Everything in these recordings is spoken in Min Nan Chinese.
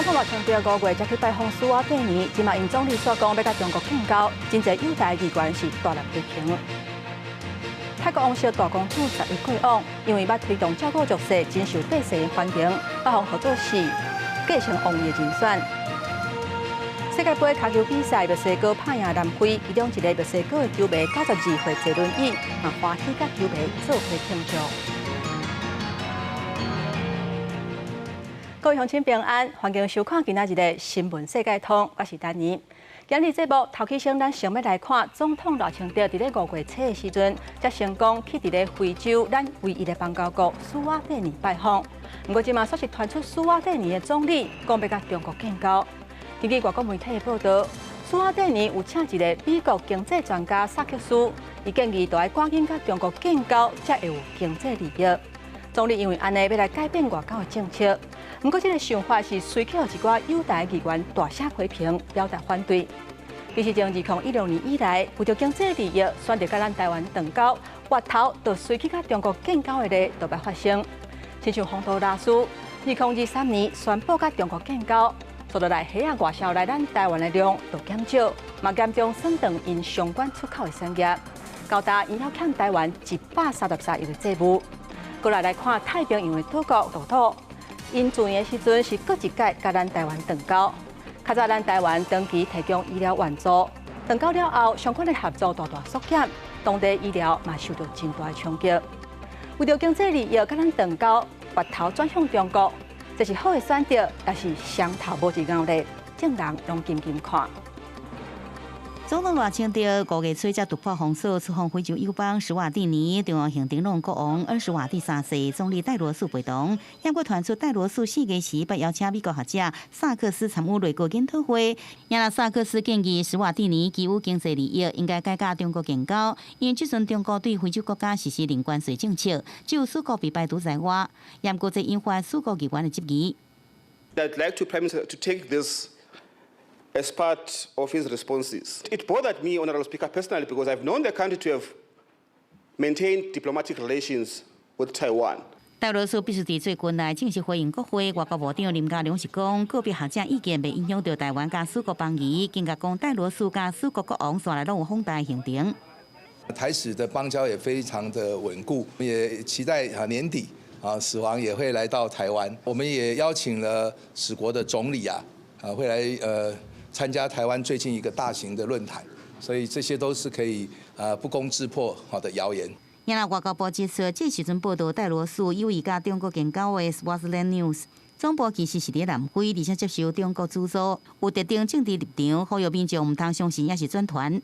總統賴清德五月才去拜訪史瓦帝尼，這馬𪜶總理煞講欲佮中國建交，真濟友台議員是大力批評。泰國王室大公主十一過往，因為欲推動照顧弱勢，真受百姓的歡迎，北方合作是繼承王位的人選。世界盃跤球比賽，墨西哥拍贏南非，其中一个墨西哥的球迷92歲坐輪椅，嘛歡喜佮球迷做伙慶祝。各位鄉親平安，歡迎收看今仔日的新聞世界通，我是丹妮。今日節目頭起先，咱先欲來看總統賴清德佇咧五月初的時陣，才成功去佇咧非洲咱唯一的邦交國史瓦帝尼拜訪。毋過這馬煞是傳出史瓦帝尼的總理講欲佮中國建交。根據外國媒體的報道，史瓦帝尼有請一个美國經濟專家薩克斯，伊建議著愛趕緊佮中國建交，才會有經濟利益。總理因為按呢欲來改變外交的政策，毋過這个想法是隨去予一寡友台議員大聲批評，表達反對。其實從2016年以來，為著經濟利益，選擇佮咱台灣斷交，越頭就隨去佮中國建交的例都捌發生。親像洪都拉斯，2023年宣布佮中國建交，紲落來蝦仔外銷來咱台灣的量就減少，嘛嚴重損斷𪜶相關出口的產業，高達𪜶猶欠台灣133億的債務。過來來看太平洋的島國杜魯，𪜶去年的時陣是閣一擺佮咱台灣斷交，較早咱台灣長期提供醫療援助，斷交了後，相關的合作大大縮減，當地醫療嘛受到真大的衝擊。為著經濟利益，佮咱斷交，越頭轉向中國，這是好的選擇，抑是雙頭無一咬咧，眾人攏緊緊看。總統賴清德五月初才突破封鎖，出訪非洲友邦史瓦帝尼，中央行政院國王爾斯瓦蒂三世總理戴羅素陪同。猶閣傳出戴羅素四月時欲邀請美國學者薩克斯參與內閣研討會。也若薩克斯建議史瓦帝尼基於經濟利益，應該改佮中國建交，因為這陣中國對非洲國家實施零關稅政策，只有史國被排除在外。猶閣這引發史國議員的質疑。 I'd like to Prime Minister to take this as part of his responses. It bothered me, Honorable Speaker, personally, because I've known the country to have maintained diplomatic relations with Taiwan. 戴羅斯必須佇最近來正式回應國會，外交部長林佳龍是講，個別學者意見袂影響著台灣佮史國邦誼，更加講戴羅斯佮史國國王紲來攏有訪台行程。台史的邦交也非常的穩固，也期待啊年底啊史王也會來到台灣。我們也邀請了史國的總理啊，會來參加台灣最近一個大型的論壇，所以這些都是可以不攻自破好的謠言。也若外交部指出，這時陣報道戴羅斯有意佮中國建交的 Swaziland News 總部其實是佇南非，而且接受中國資助，有特定政治立場，呼籲民眾毋通相信，抑是轉傳。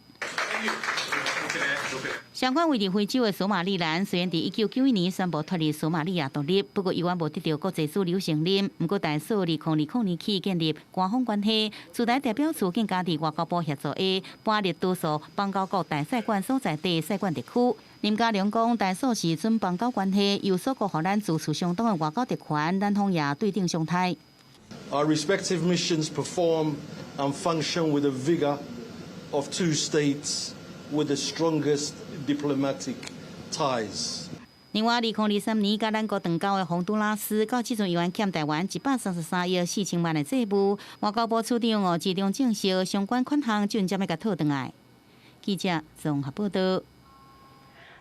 相關位佇非洲的索馬利蘭，雖然佇1991年宣布脫離索馬利亞獨立，不過猶原無得著國際主流承認。毋過，台史2000年起建立官方關係，駐台代表處更加佇外交部協助下，搬入多數邦交國大使館所在地使館特區。林佳龍講，台史是準邦交關係，由史國予咱支持相當的外交特權，咱方也對等相待。 Our respective missions perform and function with the vigor of two states with the strongest diplomatic ties. 另外，2023年佮咱國斷交的洪都拉斯，到這陣猶原欠台灣133億4千萬的債務。外交部次長吳志中證實，相關款項準將欲共討轉來。記者綜合報道。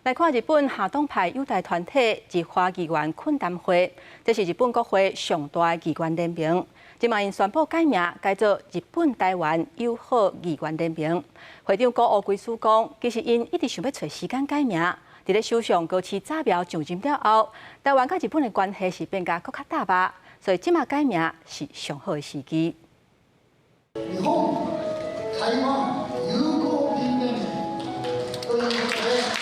來看日本下黨派友台團體日華議員懇談會，這是日本國會上大的議員聯盟。這馬𪜶宣布改名，改做日本台灣友好議員聯盟。會長古屋圭司講，其實𪜶一直想欲揣時間改名。佇咧首相高市早苗上任了後，台灣佮日本的關係是變甲閣較搭吧，所以這馬改名是上好的時機。日本台灣友好議員ということで。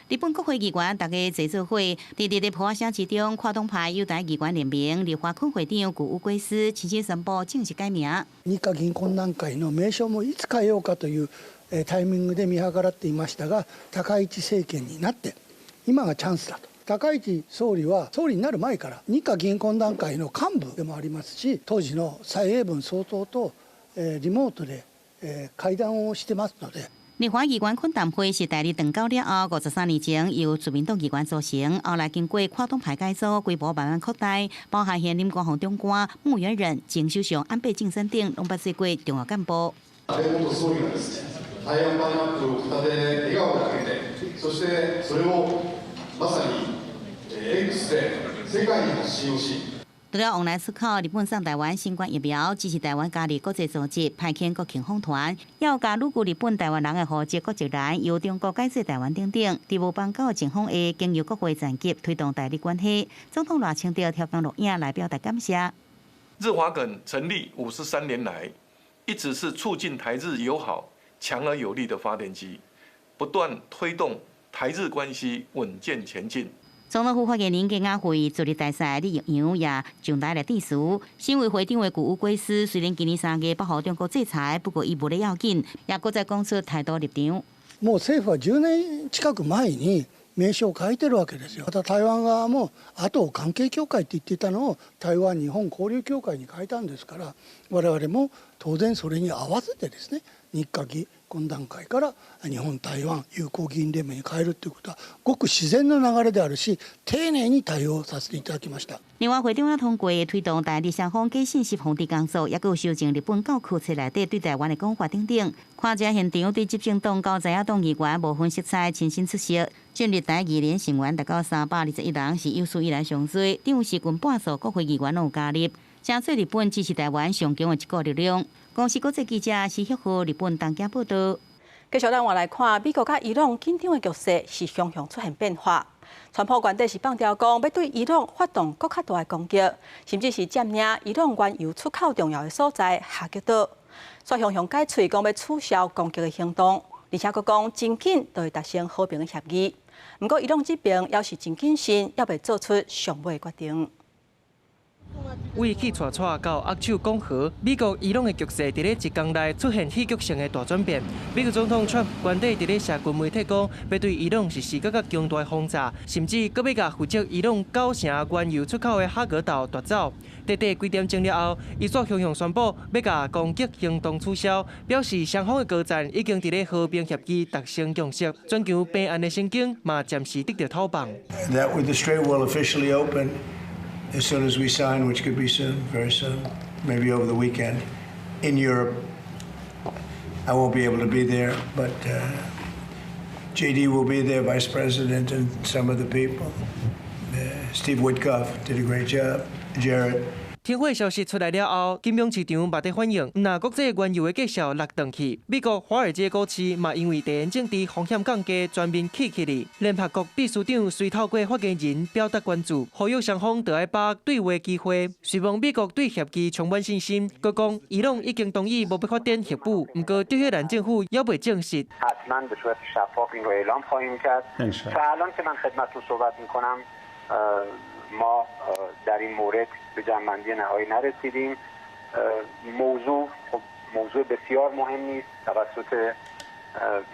日本國會議員逐家坐做伙，佇咧破聲之中，跨黨派友台議員聯盟立法院會長古屋圭司親自宣布正式改名。日華議員懇談會の名稱もいつ変えようかというタイミングで見計らっていましたが、高市政権になって今がチャンスだと。高市総理は総理になる前から日華議員懇談会の幹部でもありますし、当時の蔡英文総統とリモートで会談をしてますので。日華議員懇談會是台日斷交了後53年前由自民黨議員組成，後來經過跨黨派改組，規模慢慢擴大，包含現任官房長官木原稔、前首相安倍晉三等，攏捌做過重要幹部。安倍元総理がですね、台灣パイナップルを片手で笑顔で開けて、そしてそれをまさに X で世界に発信をし。除了往來出口日本送台灣新冠疫苗，支持台灣加入國際組織，派遣國慶訪團，也有共旅居日本台灣人的戶籍國籍欄由中國改做台灣等等。佇無邦交的情況下，經由國會層級推動台日關係，總統賴清德挑工錄影來表達感謝。日華墾成立53年來，一直是促進台日友好強而有力的發電機，不斷推動台日關係穩健前進。總統府發言人顧雅慧、駐日大使李玉陽也上台來致辭。身為會長的谷屋圭司雖然今年3月遭予中國制裁，不過伊無咧要緊，也閣再講出態度立場。もう政府は10年近く前に名稱を変えてるわけですよ。また台灣側も亜東関係協會って言っていたのを台灣日本交流協會に変えたんですから、我々も当然それに合わせてですね、日華議懇談会から日本台灣友好議員連盟に変えるということはごく自然な流れであるし、丁寧に対応させていただきました。另外，會長也通過推動台日雙方假信息防治工作，也閣有修正日本教科冊內底對台灣的講法等等。看這現場對執政黨佮在野黨議員無分色彩，親身出席。進日台議連成員達到321人，是有史以來上濟，等於是近半數國會議員攏有加入，成做日本支持台灣上強的一股力量。公視國際記者施旭和日本東京報道。繼續咱換來看，美國佮伊朗緊張的局勢是雄雄出現變化。川普原底是放調講，欲對伊朗發動閣較大的攻擊，甚至是佔領伊朗原油出口重要的所在哈克島。煞雄雄改喙講欲取消攻擊的行動，而且閣講真緊就會達成和平的協議。毋過伊朗這邊猶是真謹慎，猶未做出上尾的決定。為氣喘喘到握手講和，美國伊朗的局勢佇咧一工內出現戲劇性的大轉變。美國總統川普原底佇咧社群媒體講，欲對伊朗實施閣較強大的轟炸，甚至閣欲共負責伊朗九成原油出口的哈格島奪走。短短幾點鐘了後，伊煞雄雄宣布欲共攻擊行動取消，表示雙方的高層已經佇咧和平協議達成共識，全球平安的神經嘛暫時得著透放。 That the strait will officially open as soon as we sign, which could be soon, very soon, maybe over the weekend. In Europe, I won't be able to be there, but JD will be there, Vice President, and some of the people. Steve Witkoff did a great job. Jared. 停火消息出來了後，金融市場嘛佇反應，毋但國際原油的價數落轉去，美國華爾街股市嘛因為地緣政治風險降低，全面起起來。聯合國秘書長隨透過發言人表達關注，呼籲雙方著愛把握對話機會。雖罔美國對協議充滿信心，閣講伊朗已經同意無欲發展核武，毋過德黑蘭政府猶未證實。حتما به صورت شفاف این رو اعلام خواهیم کرد و الان که من خدمتتون صحبت میکنم ما در این مورد به جمع‌بندی نهایی نرسیدیم. موضوع خب موضوع بسیار مهمی است توسط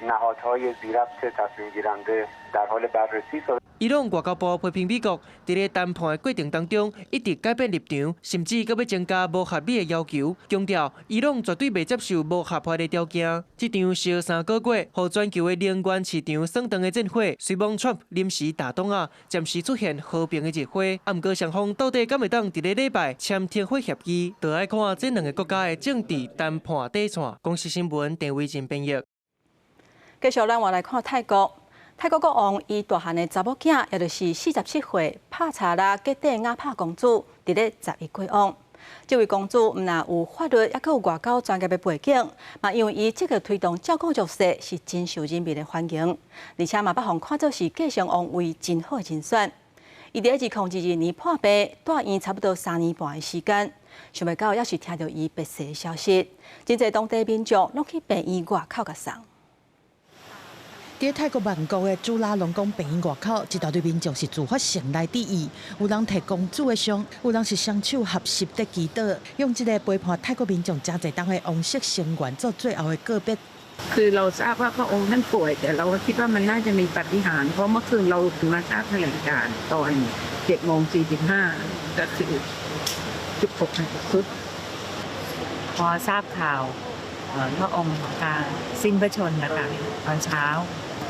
نهادهای ذیربط تصمیم گیرنده در حال بررسی است。伊朗外交部批評美國佇咧談判的過程當中一直改變立場，甚至閣欲增加無合理的要求，強調伊朗絕對袂接受無合法的條件。這場燒3個月，予全球的能源市場升長的戰火，雖罔川普臨時打擋仔，暫時出現和平的熱火。啊，毋過雙方到底敢會當佇咧禮拜簽停火協議，就愛看這兩个國家的政治談判底線。公視新聞鄭惟仁編譯。繼續，咱換來看泰國。泰國國王伊大漢的查某囝，也就是47歲帕查拉吉蒂亞帕公主，佇咧11過往。這位公主毋但有法律，抑閣有外交專業的背景，嘛因為伊積極推動照顧弱勢，是真受人民的歡迎，而且嘛予人看做是繼承王位真好的人選。伊佇2022年破病，蹛院差不多3年半的時間，想袂到猶是聽著伊病逝的消息，真濟當地民眾攏去病院外口共送。佇泰國曼谷的朱拉隆功病院外口，一大堆民眾是自發性來致意，有人提公主的像，有人是雙手合十佇祈禱，用這個陪伴泰國民眾誠濟冬的王室成員做最後的告別。 คือเราทราบว่าพระองค์ท่านป่วยแต่เราก็คิดว่ามันน่าจะมีปาฏิหาริย์เพราะเมื่อคืนเราถึงมาทราบแถลงการณ์ตอน7โมง45ก็คือจุดปกสุด พอทราบข่าว พระองค์สิ้นพระชนม์นะคะตอนเช้า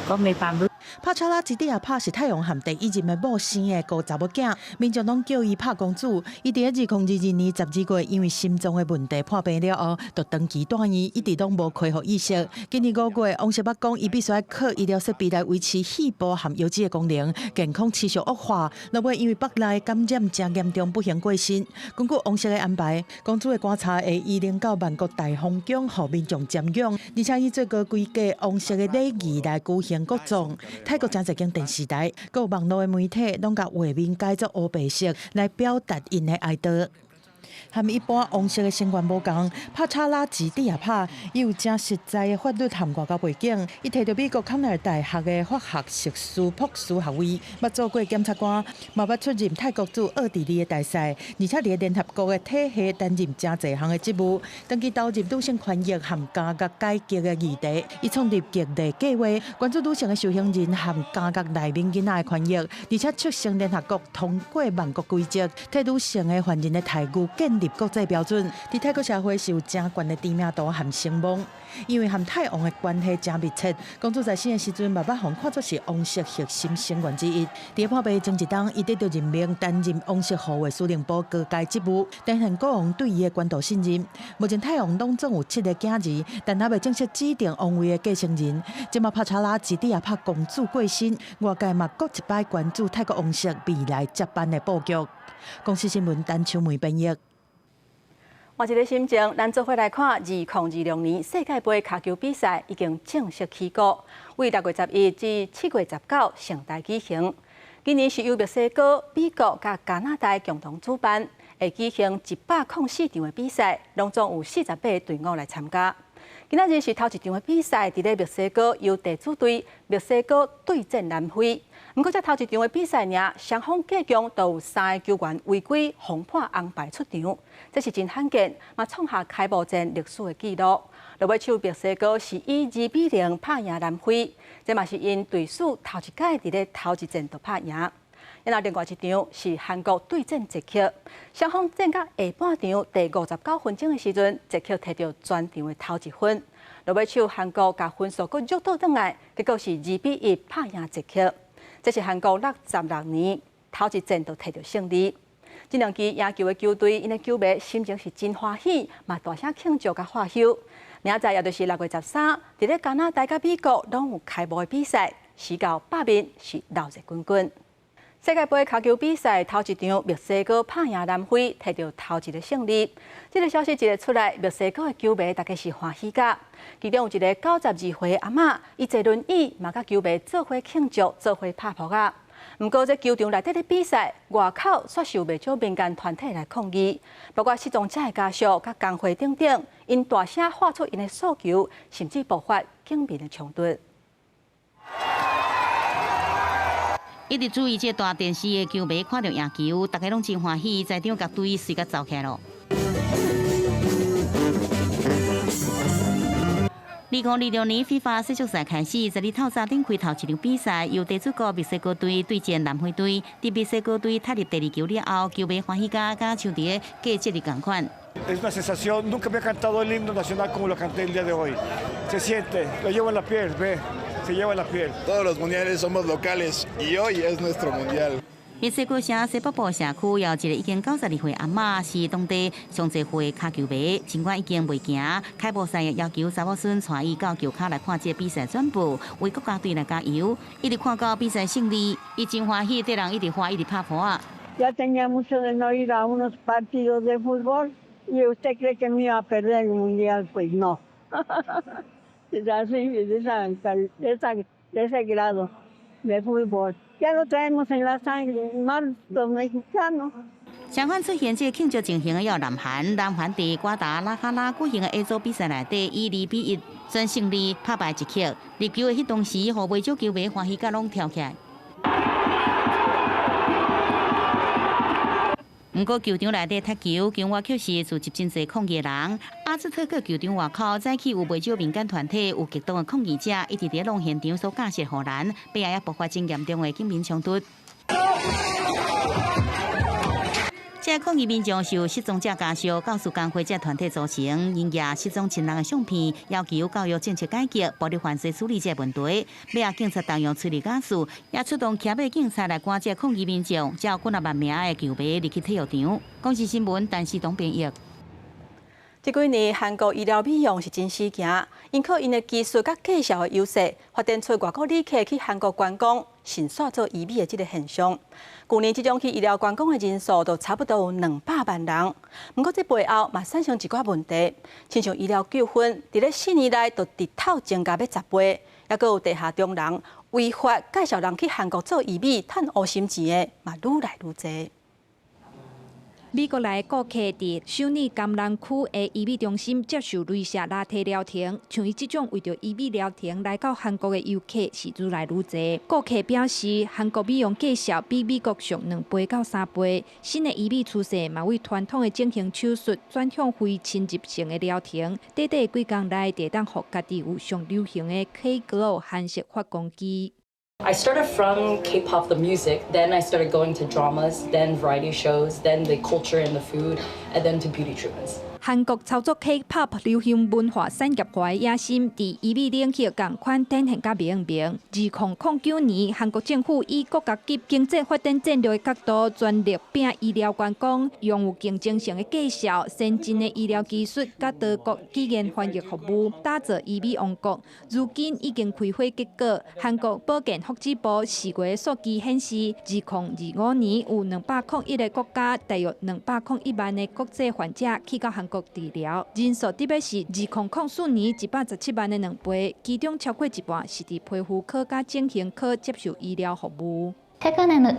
ก็มีความรู้ 帕查拉吉蒂亚帕是泰王和第一任的某生的孤查某囝，民众攏叫伊帕公主。伊佇2022年12月因為心臟的問題破病了後，就長期住院，一直攏無恢復意識。今年5月，王室捌講伊必須愛靠醫療設備來維持肺部和腰子的功能，健康持續惡化。落尾因為腹內感染誠嚴重，不幸過身。根據王室的安排，公主的棺材會移靈到曼谷大皇宮，予民眾瞻仰，而且以最高規格王室的禮儀來舉行國葬。泰國誠濟間電視台、閣有網路的媒體，攏共畫面改做烏白色，來表達𪜶的哀悼。和一般王室的成員無仝，帕查拉吉蒂亞帕伊有誠實在的法律和外交背景，伊提著美國康奈爾大學的法學碩士、博士學位，捌做過檢察官，嘛捌出任泰國駐奧地利的大使，而且佇聯合國的體系擔任誠濟項的職務。長期投入女性權益和監獄改革的議題，伊創立激勵計劃，關注女性的受刑人和監獄內面囡仔的權益，而且促成聯合國通過曼谷規則，替女性的犯人的待遇建立國際標準。佇泰國社會是有誠懸的知名度和聲望，因為和泰王的關係誠密切。公主在生的時陣，嘛捌予看作是王室核心成員之一。佇破病前一冬，伊得到任命擔任王室護衛司令部高階職務，展現國王對伊的高度信任。目前泰王攏總有七個囝兒，但猶未正式指定王位的繼承人。這馬帕查拉吉蒂亞帕公主過身，外界嘛閣一擺關注泰國王室未來接班的布局。公視新聞陳秋梅編譯。換一个心情，咱做伙來看2026年世界盃跤球比賽已經正式起鼓，為6月11至7月19盛大舉行。今年是由墨西哥、美國佮加拿大共同主辦，會舉行104場的比賽，攏總有48個隊伍來參加。今仔日是頭一場的比賽，佇咧墨西哥由地主隊墨西哥對戰南非。毋過，這頭一場的比賽爾，雙方計共都有三个球員違規予判紅牌出場，這是真罕見，嘛創下開幕戰歷史的紀錄。落尾手墨西哥是以2比0拍贏南非，這嘛是𪜶隊史頭一擺佇咧頭一戰就拍贏。然後另外一場是韓國對戰捷克，雙方戰到下半場第59分鐘的時陣，捷克提著全場的頭一分。落尾手韓國共分數閣約倒轉來，結果是2比1拍贏捷克。這是韓國66年頭一戰就提著勝利。這兩支贏球的球隊，𪜶的球迷心情是真歡喜，嘛大聲慶祝佮喝溼。明仔載也就是6月13，佇咧加拿大佮美國攏有開幕的比賽，時到百面是鬧熱滾滾。世界盃跤球比賽頭一場，墨西哥拍贏南非，提著頭一个勝利。這个消息一个出來，墨西哥的球迷大家是歡喜甲。其中有一个92歲的阿嬤，伊坐輪椅嘛，佮球迷做伙慶祝，做伙拍噗仔。毋過，這球場內底咧比賽，外口煞受袂少民間團體來抗議，包括失聰者的家屬、佮工會等等，𪜶大聲喊出𪜶的訴求，甚至爆發警民的衝突。一直注意這大電視的球迷看著贏球，大家攏真歡喜，在場共隊隨共走起來囉。2026年 FIFA 世足賽開始，十日透早頂開頭一場比賽，由地主國墨西哥隊對戰南非隊。佇墨西哥隊踢入第二球了後，球迷歡喜甲敢像佇咧過節日仝款。 Es una sensación, nunca había cantado el himno nacional como lo canté el día de hoy. Se siente, lo llevo en la piel, ve, se lleva en la piel. Todos los mundiales somos locales y hoy es nuestro mundial. 墨西哥城西北部社區有一个已經92歲阿嬤，是當地上濟歲跤球迷，儘管已經袂行，開幕賽要求查某孫帶伊到球跤來看這个比賽轉播，為國家隊來加油。一直看到比賽勝利，伊真歡喜，綴人一直歡一直拍噗仔。 Ya tenía mucho de no ir a unos partidos de fútbol y usted cree que me iba a perder el mundial, pues no. Es así, de ese grado de fútbol. Ya lo traemos en la sangre, más los mexicanos. 相反出現這个慶祝情形的有南韓，南韓佇瓜達拉哈拉舉行的 A 組比賽內底，以2比1全勝利拍敗捷克。入球的彼當時，予袂少球迷歡喜甲攏跳起來。毋過球場內底踢球，球外卻是聚集真濟抗議人。阿茲特克球場外口早起有袂少民間團體，有激動的抗議者，一直佇咧弄現場所架設護欄，背後也爆發真嚴重的警民衝突。這抗議民眾是由失蹤者家屬、教師工會這團體組成，𪜶攑失蹤親人的相片，要求教育政策改革、暴力犯罪處理這問題。尾仔警察動用催淚瓦斯，也出動騎馬警察來趕這抗議民眾，才有幾若萬名的球迷入去體育場。公視新聞，陳世東編譯。這幾年韓國醫療美容是真時行，𪜶靠𪜶的技術佮價數的優勢，發展出外國旅客去韓國觀光，順紲做醫美的這个現象。舊年這種去醫療觀光的人數都差不多有200萬人。毋過這背後嘛產生一寡問題，親像醫療糾紛，佇咧4年內就直透增加欲10倍，猶閣有地下中人違法介紹人去韓國做醫美，趁烏心錢的嘛愈來愈濟。美國來的顧客佇首爾江南區的醫美中心接受鐳射拉提療程，像伊這種為著醫美療程來到韓國的遊客是愈來愈濟。顧客表示，韓國美容價數比美國俗2倍到3倍。新的醫美趨勢嘛，為傳統的整形手術轉向非侵入性的療程。短短幾工內，就會當予家己有上流行的 K-Glow 韓式發光機。 I started from K-pop, the music, then I started going to dramas, then variety shows, then the culture and the food, and then to beauty treatments. 韓國操作 K-pop 流行文化產業化的野心，佇醫美領域仝款展現甲明明。2009年，韓國政府以國家級經濟發展戰略的角度，全力拼醫療觀光，用有競爭性的價數、先進的醫療技術，佮多國語言翻譯服務，打造醫美王國。如今已經開花結果。韓國保健福祉部4月數據顯示，2025年有201個國家，大約201萬的國際患者去到韓國治療，人數特別是2004年117萬的2倍，其中超過一半是佇皮膚科佮整形科接受醫療服務。 최근에는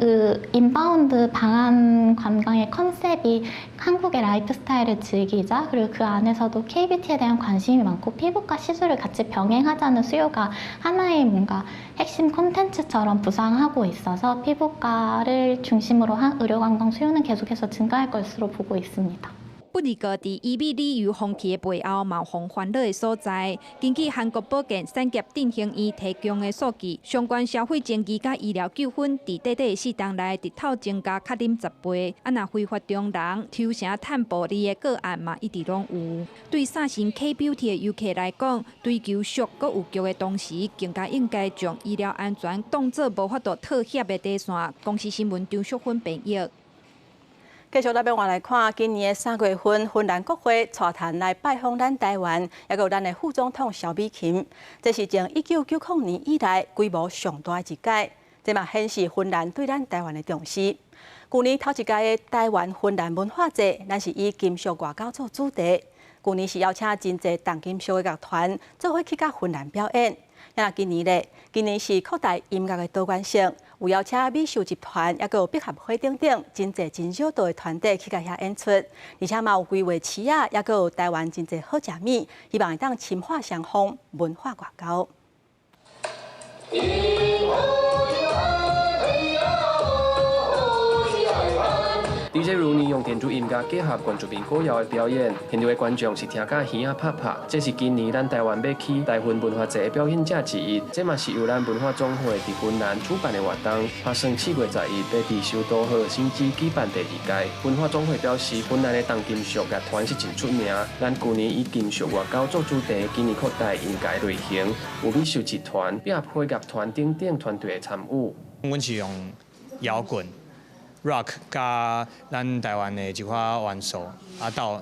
inbound 방한 관광의 컨셉이 한국의 라이프스타일을 즐기자, 그리고 그 안에서도 K-뷰티에 대한 관심이 많고 피부과 시술을 같이 병행하자는 수요가 하나의 뭔가 핵심 콘텐츠처럼 부상하고 있어서 피부과를 중심으로 한 의료관광 수요는 계속해서 증가할 것으로 보고 있습니다. 不過，佇醫美旅遊風氣的背後，嘛有予煩惱的所在。根據韓國保健產業振興院提供的數據，相關消費爭議佮醫療糾紛，佇短短的4冬內，直透增加較恁10倍。啊，若非法中人抽成趁暴利的個案嘛，一直攏有。對三星 K-Beauty 的遊客來講，追求俗閣有腳的同時，更加應該將醫療安全當做無法度妥協的底線。公視新聞張淑芬編譯。繼續咱欲換來看，今年的3月份，芬蘭國會帶團來拜訪咱台灣，猶閣有咱的副總統蕭美琴。這是自1990年以來規模上大的一屆，這嘛顯示芬蘭對咱台灣的重視。舊年頭一屆的台灣芬蘭文化節，咱是以金屬外交做主題。舊年是邀請真濟重金屬的樂團做伙去佮芬蘭表演。那今年咧，今年是擴大音樂的多元性，有邀請美秀集團，猶閣有百合花等等，真濟真少的團體去共遐演出，而且嘛有規劃市仔，猶閣有台灣真濟好食物，希望會當深化雙方文化外交。 DJ 如尼用電子音樂結合原住民歌謠的表演，現場的觀眾是聽甲耳仔拍拍。這是今年咱台灣欲去台芬文化節的表演者之一，這嘛是由咱文化總會佇芬蘭主辦的活動，打算4月11欲佇首都赫爾辛基舉辦第二屆。文化總會表示，芬蘭的重金屬樂團是真出名，咱舊年以金屬外交做主題，今年擴大音樂類型，有美秀集團、百合花樂團等等團隊的參與。阮是用搖滾、rock 佮咱台灣的一寡元素啊，鬥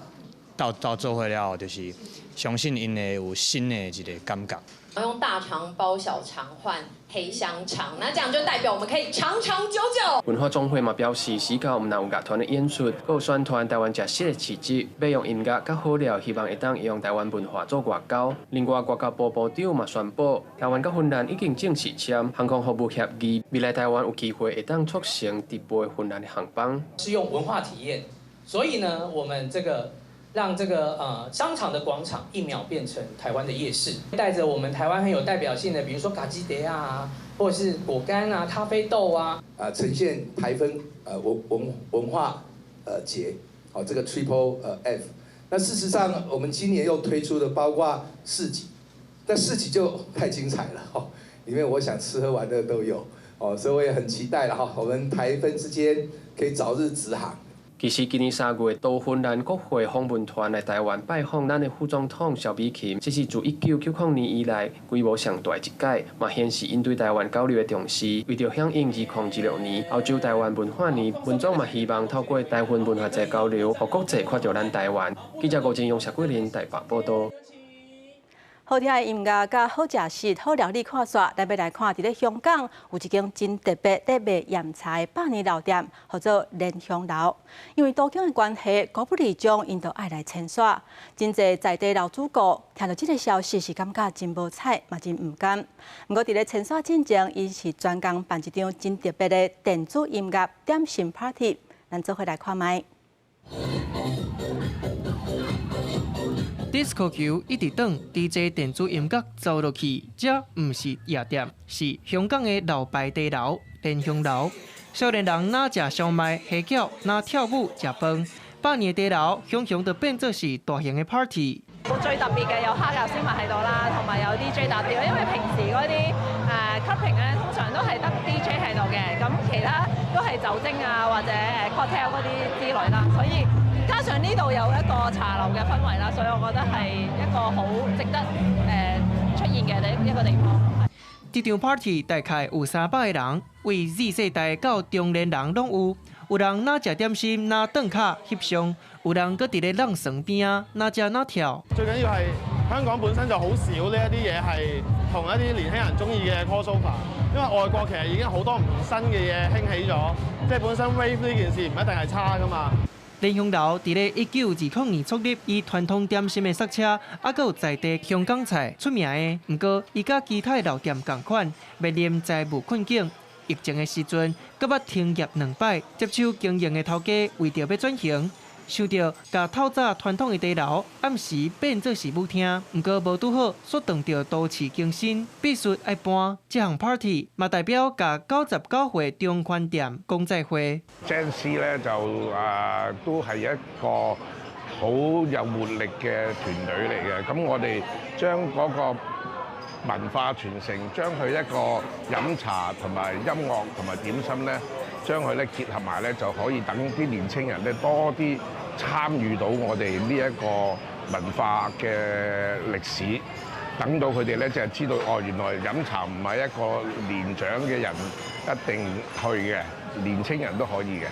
鬥鬥做伙了後，就是相信𪜶會有新的一个感覺。用大腸包小腸換黑香腸，那這樣就代表我們可以長長久久。文化總會嘛表示，時到毋但有樂團的演出，閣有宣傳台灣食食的市集，欲用音樂佮好料，希望會當用台灣文化做外交。另外，外交部部長嘛宣布，台灣佮芬蘭已經正式簽航空服務協議，未來台灣有機會會當促成直飛芬蘭的航班。是用文化體驗，所以呢，我們這個。讓這個商場的廣場一秒變成台灣的夜市，帶著我們台灣很有代表性的，比如說咖喱碟啊，或者是果乾啊、咖啡豆啊，呈現台芬文化節，好，這個 Triple F。那事實上，我們今年又推出的包括市集，但市集就太精彩了哈，裡面我想吃喝玩樂都有，哦，所以我也很期待了哈，我們台芬之間可以早日直航。其實今年3月，到芬蘭國會訪問團來台灣拜訪咱的副總統蕭美琴，這是自1990年以來規模上大一屆，嘛顯示𪜶對台灣交流的重視。為著響應2026年歐洲台灣文化年，文總嘛希望透過台芬文化節交流，予國際看著咱台灣。記者吳正勇、謝桂林台北報導。好聽的音樂佮好食食、好料理看煞，咱欲來看佇咧香港有一間真特別咧賣鹽茶的百年老店，號做蓮香樓。因為都更的關係，狗不理將𪜶都愛來遷徙。真濟在地老主顧聽著這个消息是感覺真無彩，嘛真毋甘。毋過佇咧遷徙進前，𪜶是專工辦一場真特別的電子音樂點心 party，咱做伙來看覓。 disco 球一直轉，DJ 電子音樂走落去，這毋是夜店，是香港的老牌茶樓蓮香樓。少年人若食燒賣、蝦餃，若跳舞、食飯，百年茶樓雄雄就變做是大型的 party。最特別嘅有蝦餃燒賣喺度啦，同埋有 DJ 打碟。因為平時嗰啲clubbing 咧，通常都係得 DJ 喺度嘅，咁其他都係酒精啊或者cocktail 嗰啲之類啦，所以加上呢度有一個茶樓嘅氛圍啦，所以我覺得係一個好值得出現嘅一個地方。這場 party 大概有300個人，為 Z 世代到中年人攏有。有人若食點心，若頓跤翕相；有人閣佇咧浪床邊仔，若食若跳。最緊要係香港本身就好少呢一啲嘢係同一啲年輕人中意嘅 crossover，因為外國其實已經好多唔同新嘅嘢興起咗，即係本身 rave 呢件事唔一定係差噶嘛。蓮香樓佇咧1920年創立，以傳統點心的剎車，啊，閣有在地香港菜出名的。毋過，伊佮其他老店仝款，面臨財務困境。疫情的時陣，閣捌停業兩擺，接手經營的頭家為著欲轉型，想著共透早傳統的茶樓暗時變做是舞廳，毋過無拄好，煞撞著都市更新，必須愛搬。這項 party 嘛代表共99歲中環店講再會。 Gen Z 咧就都係一個好有活力嘅團隊嚟嘅，咁我哋將嗰個文化傳承，將佢一個飲茶同埋音樂同埋點心咧，將佢咧結合埋咧，就可以等啲年青人咧多啲參與到我哋呢一個文化嘅歷史，等到佢哋咧就係知道哦，原來飲茶唔係一個年長嘅人一定去嘅，年青人都可以嘅。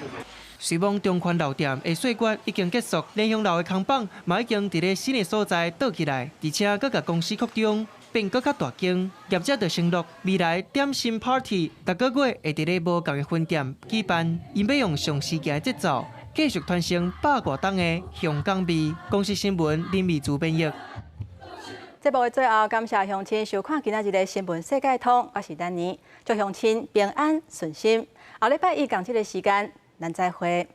雖罔中環老店的歲月已經結束，蓮香樓的空房嘛已經佇咧新的所在倒起來，而且閣共公司擴張，變閣較大間。業者就承諾未來點心 party 逐个月會佇咧無仝的分店舉辦，𪜶欲用上時行的節奏，繼續傳承百外冬的香港味。公視新聞林美珠編譯。節目的最後，感謝鄉親收看今仔日的新聞世界通，我是丹妮，祝鄉親平安順心。後禮拜一仝這个時間，咱再會。